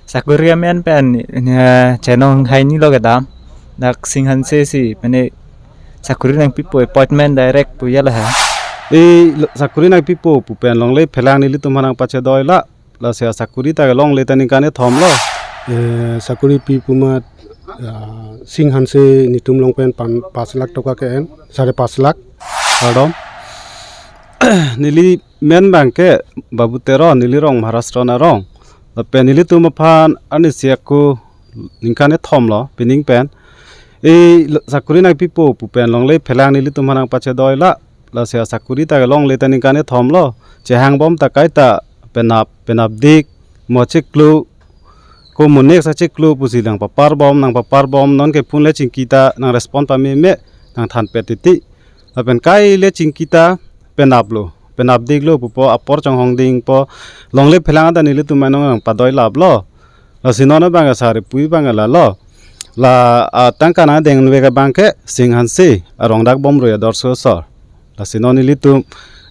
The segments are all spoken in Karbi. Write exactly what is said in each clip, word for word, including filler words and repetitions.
Sakuri amen pen, eh, chenong haini lo kedam. Dak Singhanse si, mane sakuri nangpipo appointment direct pu ya la ha. Eh, lo-, sakuri nangpipo pu pen longle phelang nelitum aphan nangpachedoi la. Lasi asakuri ta longle ta ningkan kethom lo. Eh, sakuri pi pu amat, ah, Singhanse netum along pen pan, pas lakh toka ke-en, sare pas lakh. Kardom. Neli men abang ke Babu Teron, neli rong Maharashtra arong. Lapen nelitum aphan arnisi ako ningkan kethom lo, pining pen. Eh, lo-, sakuri nangpipo pu pen longle phelang nelitum aphan nangpachedoi la. Lasi asakuri ta longle ta ningkan kethom lo. Chehangbom ta kaita penap, penapdik, mo chiklo, ko mo next achiklo pusi nangpaparbom, nangpaparbom, non ke phone le chingki ta nangrespond pameme, nangthanpet titi. Lapen kai le chingki ta penaplo, penapdiklo pupo, apor chonghong dingpo, longle phelang ta nelitum anong nangpadoi laplo. Lasi non abang sare pu abang lalo. La, ah, tangka nangdengve abang ke Singhanse, arong dak Bomrui ador sosor. Lasi non nelitum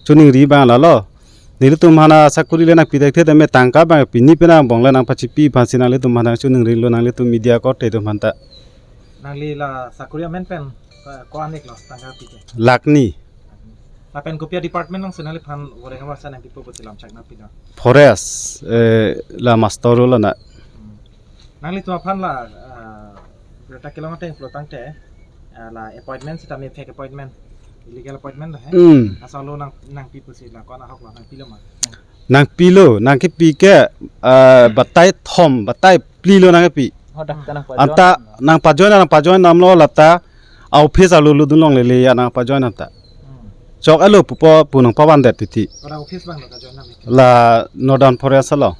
choningri abang lalo. Nelitum aphan asakuri le nangpi thekthe tame tangka abang pini pena angbong le nangpachipi aphansi nanglitum aphan nangchoningrilo nanglitum media korte atum aphanta. Nangli la sakuri amen pen, eh, ko-an ik lo tangka pi ke? Lakh ni. Lapen kopi a-department alongsi nangliphan voreng avarsa nangpipo pusi lamchak nangpilo? Forest, eh, la master lo lana. Hmm. Nanglitum aphan la, ah, berita kelong ateng pulo tangte, ah, la appointment sitame fake appointment, illegal appointment lo he. Hmm. Asal lo nang, nangpi pusi la ko-an ahok lo nangpilo ma? Nangpilo, nangkepi ke, ah, batai thom, batai phli lo nangkepi. Oh, dak ta nangpajoin. Anta nangpajoin, nangpajoin damlo lata a-office alolo dunlonglele ya nangpajoin anta. Hmm. Chok alo pupo pu nangpavandet titi. Ora office abang lo kajoin dam ik? La Northern Forest along.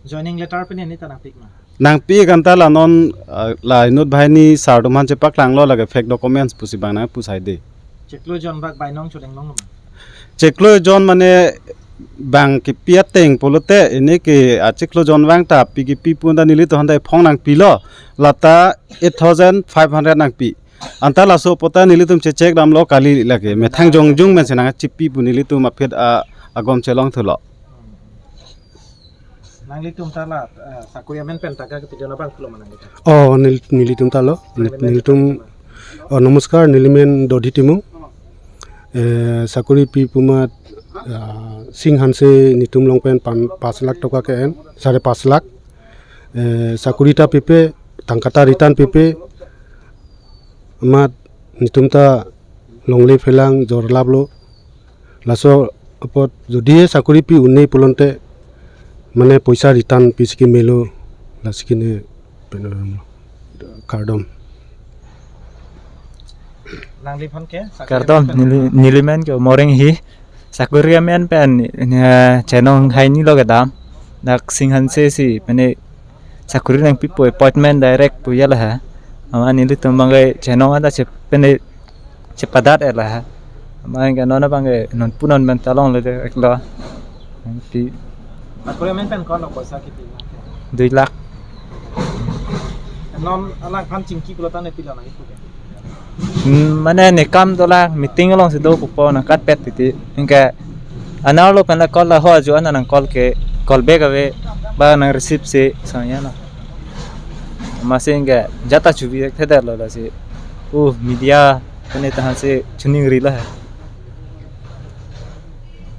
Joining letter pen ini ta nangpi ik ma? Nangpi ik anta la non, ah, la inut banghini sar atum aphan chepaklanglo lake fake documents pusi abang nangpu saide. Chiklo jon bak bainong chodeng longlo ma? Chiklo jon mane bang kepi ateng pulote ini ke achiklo jon vang ta pi kepi pu anta nelitum aphan ta ephong nangpilo, lata eight thousand five hundred nangpi. Anta laso apot ta nelitum checheck damlo kali lake methang jongjung mensi nangchipi pu nelitum aphi a, agom chelong thulo. Nanglitum ta la, eh, sakuri amen pen tangka kepi dona abang pulo ma nangli ta? Oh, nel-, nelitum ta lo. Nangli men nelitum, oh, namaskar, neli men Dodhi Timung. Eh, sakuri pi pu amat, ah, Singhanse netum along pen pan, pas lakh toka ke-en, sare pas lakh. Eh, sakuri ta pipe, tangka ta return pipe. Amat netum ta longle phelang jorlaplo. Laso apot jodi sakuri pi un-e pulote mane poisa return pisi ke melo, lasi ke ne peno kardom. Nangliphan ke sakuri kardom, amen pen neli, neli men ke Moreng hi. Sakuri amen pen, eh, chenong haini lo kedam. Dak Singhanse si, mane sakuri nangpipo appointment direct pu ya la ha. Amat nelitum abang ke chenong anta chep, mane chepadat et la ha. Amat ke non abang ke nonpu non pen ta longle de ek lo. Nangpi. Sakuri amen pen ko-an lo poisa kepi? Dui lakh. Non alangphan chingki pulo tangte pilo nangkipu ke? Hmm, mane ne kam dolang, meeting alongsi do pupo nangkatpet titi. Anke anerlo pen la call la ho aju ana nang call ke, call back ave, ba nang receive si sangya na. Amatsi anke jata chubi thekthedetlo lasi. Uh, media pen ta aphansi choningrilo he.